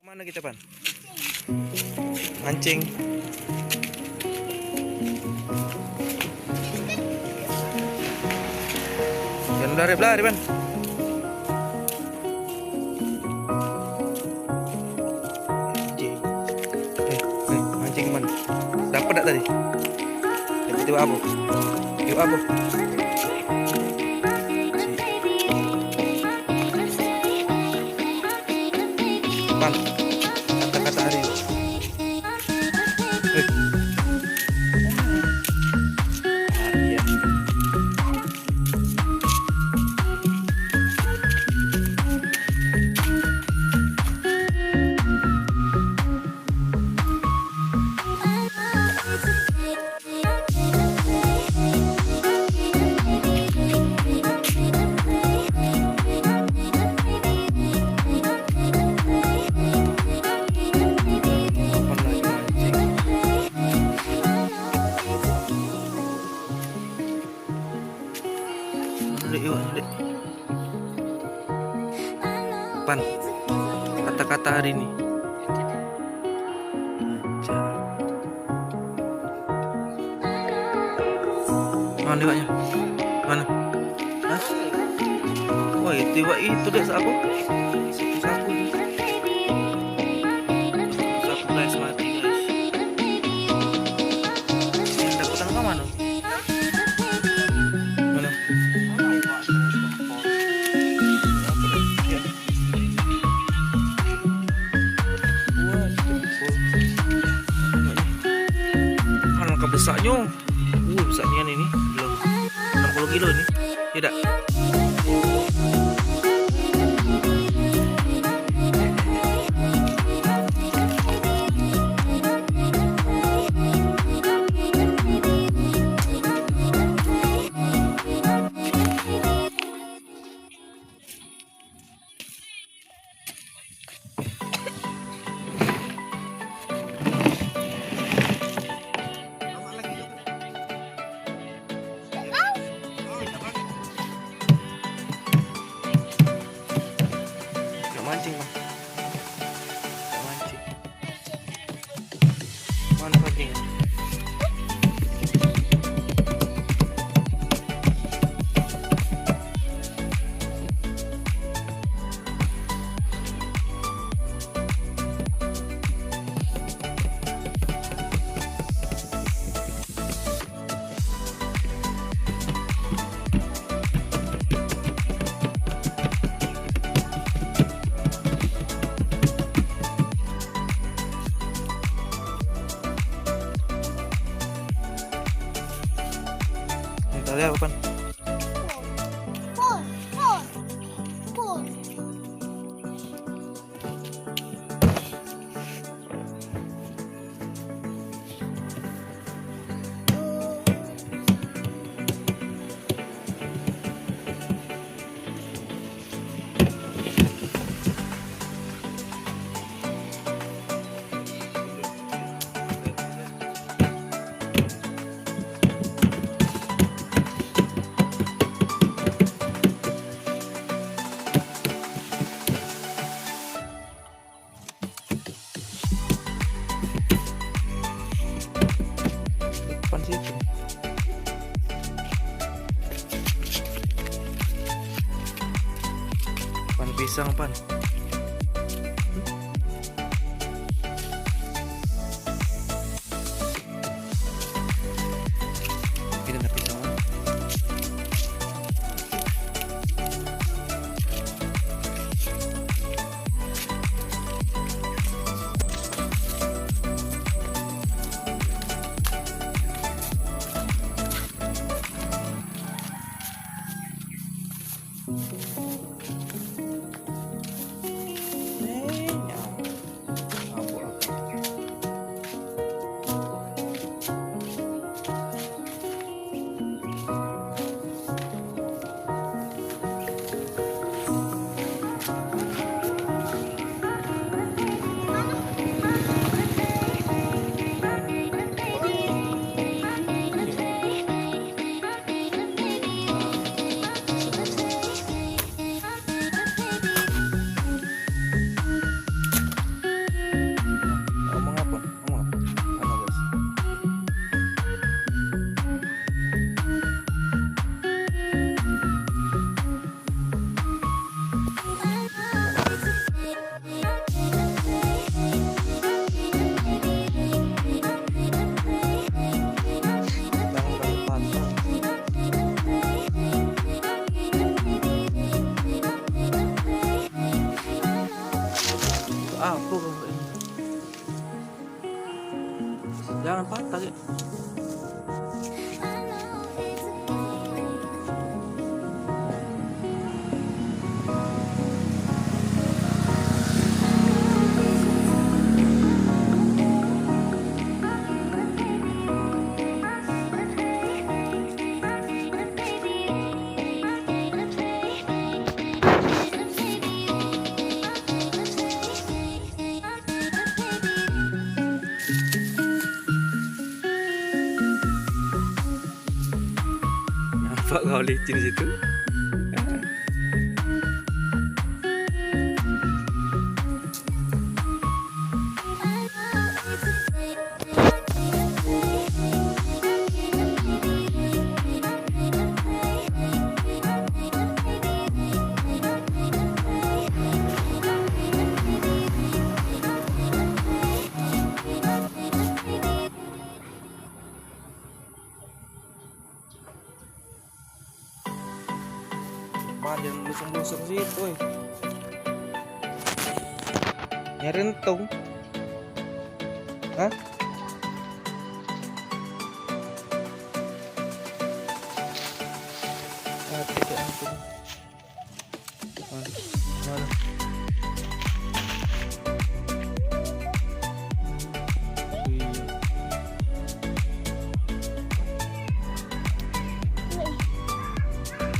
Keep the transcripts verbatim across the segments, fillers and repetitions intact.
Mano kito, Pan? Mancing. Jangan belari-belari, Pan. Cik. Eh, eh, mancing, Pan. Dapat dak tadi? Dapat iwak apo? Iwak apo? Cik. Pan, kata-kata hari ini. Eh. Dek, iwak, dek. Pan, kata-kata hari ini. Mano iwaknyo? Mano? Hah? Wah, itu iwak itu, dek, sapo? Sapo, sapo itu? Sapo, guys, mati, guys. Ini dapat tangkap mano? Mano? Wah, alangkah besaknyo. Uh, besak nian ini. Belum. Enam puluh kilo ini. Tidak. Nak mancing, Bang. Nak mancing. Mano pancing? Ini tali apo, Pan? Pul, pul, pul. Pan situ. Pan pisang, Pan. Kita nak pisang, Pan. Pak kau licin situ. Badan busung-busung situ, oi. Nyari entung. Hah? Ah, tidak entung. Mana? Mana? Iya.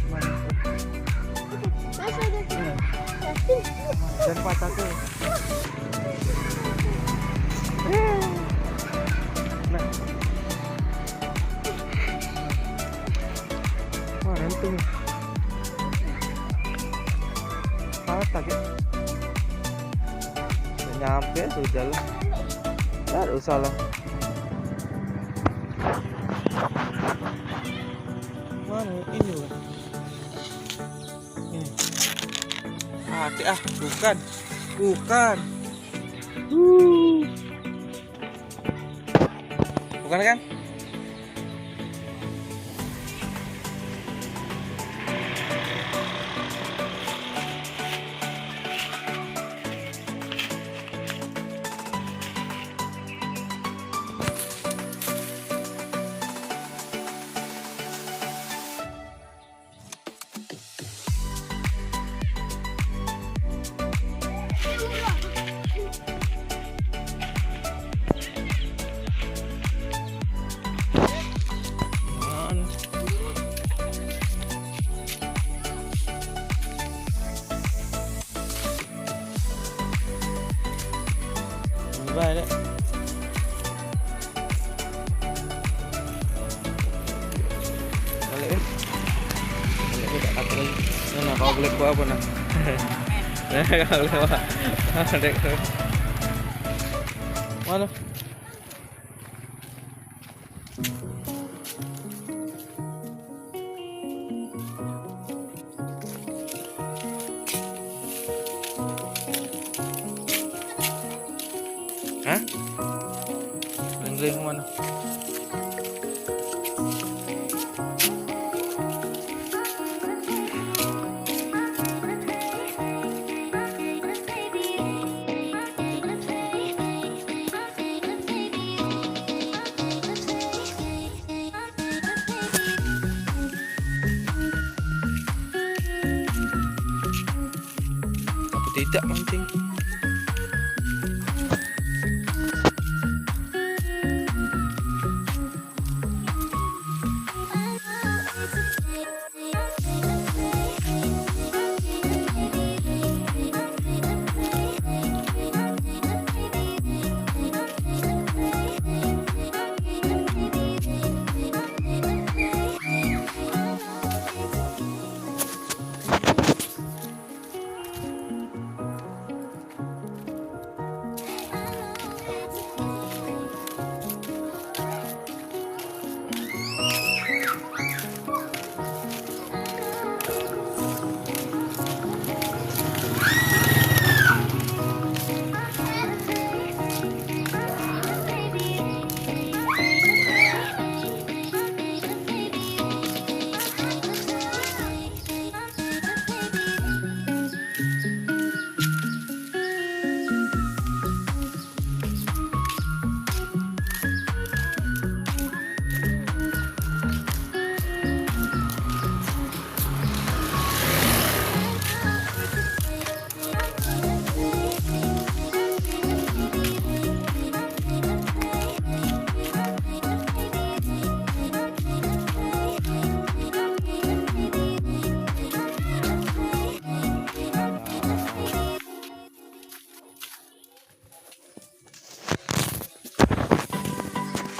Mana? Jangan patah tuh. Nah. Wah, ranting. Patah, ya. Nyampe sudah lah. Ndak usah lah. Mana ini, Bang? Ini. Mati ah, bukan. Bukan. Uh. Bukan kan? Bye, Dek. Balik, eh. Balik, eh, tak kata lagi. Ni nah, kau boleh kuat apa nah? Nah, kau boleh kuat. Dek. Mana? Hah? Geling-geling ke mana? Apa tidak mancing?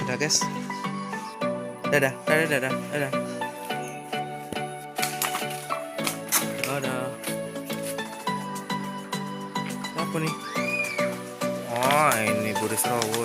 Dadah, guys. Dadah, dadah, dadah, dadah. Ni. Oh, ini Budi Serawa.